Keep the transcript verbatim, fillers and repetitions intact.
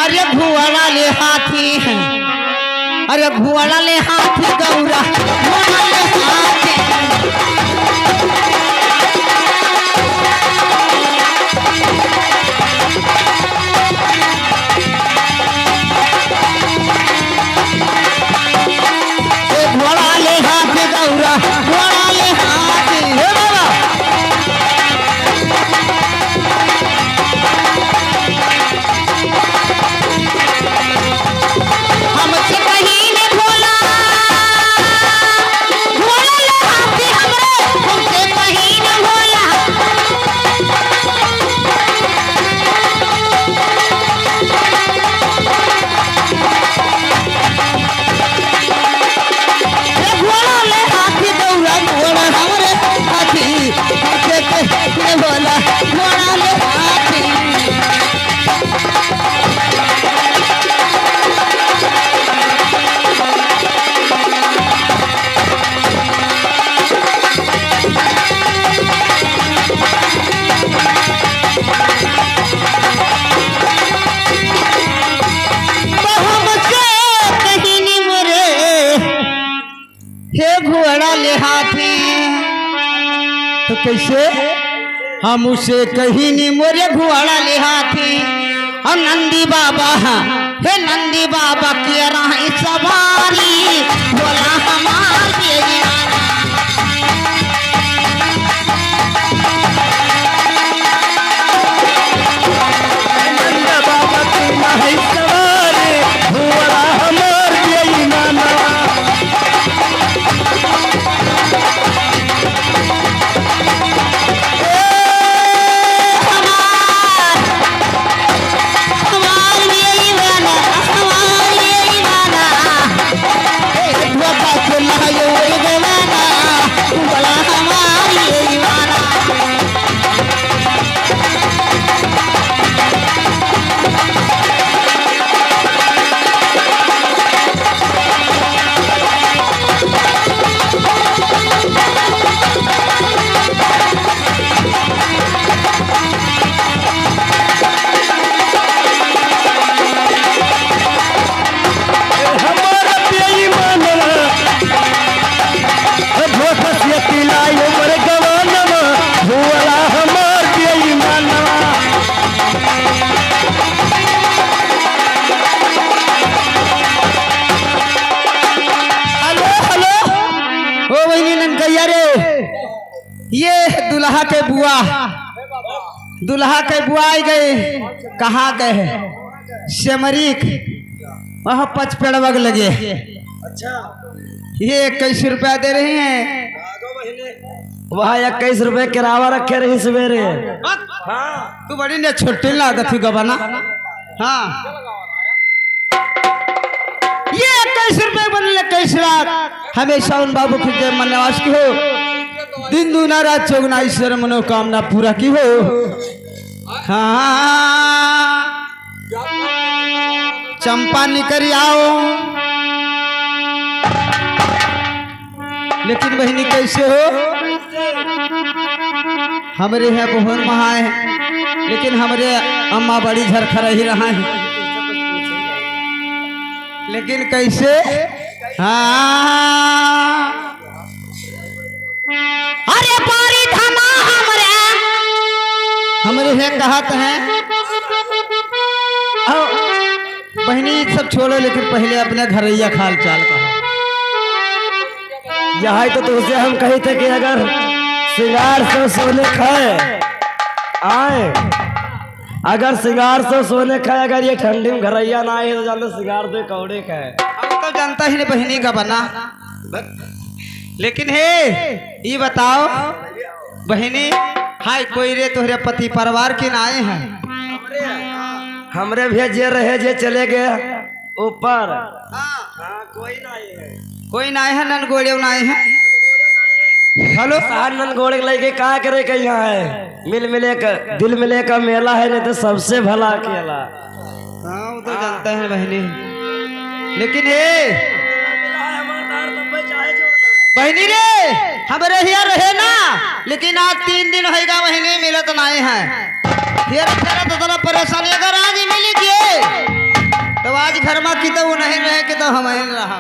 अरे घोड़ा ले हाथी, अरे घोड़ा ले हाथी गौरा, घोड़ा ले हाथी। ए घोड़ा ले हाथी गौरा, घोड़ा ले हाथी। हे बाबा। हमसे कहीं न भोला, भोला ले हाथी हमरे, हमसे कहीं न भोला। ए घोड़ा ले हाथी गौरा, घोड़ा हमरे हाथी, हमसे कहीं न भोला, घोड़ा ले हाथी। तो हमसे कहीं नहीं मरे, हे घोड़ा ले हाथी। तो कैसे? हमसे कहीं नहीं मोरे घोड़ा ले हाथी। और नंदी बाबा, हे नंदी बाबा के रही सवारी, भोला हमार बेईमाना। नंद बाबा के रही सवारी, भोला हमार बेईमाना। हमार बेईमानवा, भोसस ये तिलाई उमर गवानवा, भुअला हमार बेईमानवा। हेलो, हेलो, ओ बहिनी ननकैया रे, ये दुल्हा के बुआ, दुल्हा के बुआ आई गई। कहाँ गए हैं? सेमरीक, वह पचपेड़वग लगे। अच्छा। ये इक्कीस रुपया दे रही हैं। वह इक्कीस रुपये किरावा रखे रही सवेरे। हाँ। तू बड़ी ने छुट्टी लागत ही गबना। हाँ। ये इक्कीस रुपये बनले इक्कीस लाख, हमेशा उन बाबू की जय मनवास की हो, दिन दूना रात चौगुना ईश्वर मनोकामना पूरा की हो। हाँ, चंपा निकरी आओ। लेकिन बहिनी कैसे हो? हमरे यहाँ बहुत महा है, लेकिन हमरे अम्मा बड़ी झरखरही रहा है। लेकिन कैसे? हाँ। अरे बारी धमा हमरे, हमरे है कहत है। आओ, बहिनी, सब छोड़ो, लेकिन पहले अपने घरैया का हाल चाल कहा। यही तो तुमसे हम कही थे कि अगर सिंगार से सोने खाए आए, अगर सिंगार से सोने खाए, अगर ये ठंडी में घरैया ना आए तो जानते सिंगार से कौड़े खाए। हम तो जानता ही नहीं बहिनी का बना। लेकिन हे, ई बताओ बहिनी, हाय कोई रे तोहरे पति परिवार के नाए हैं? हमरे भी जे रहे जे चले गए ऊपर। हाँ। हाँ, कोई नाए है। कोई नाए है, ननगोड़े नाए है। हेलो। हाँ, ननगोड़े के लेके का करे के यहाँ है? मिल मिले का, दिल मिले का मेला है, नहीं तो सबसे भला अकेला। हाँ, वो तो जानते हैं बहिनी। लेकिन हे, बहिनी रे, हमरे हिया रहे ना, लेकिन आज तीन दिन होइगा, बहिनी मिलत नाई है। फिर, फिर तो इतना परेशानी, अगर आज मिल गए, आज घर मा की तो वो नहीं रहे कि तो हम ही रहा।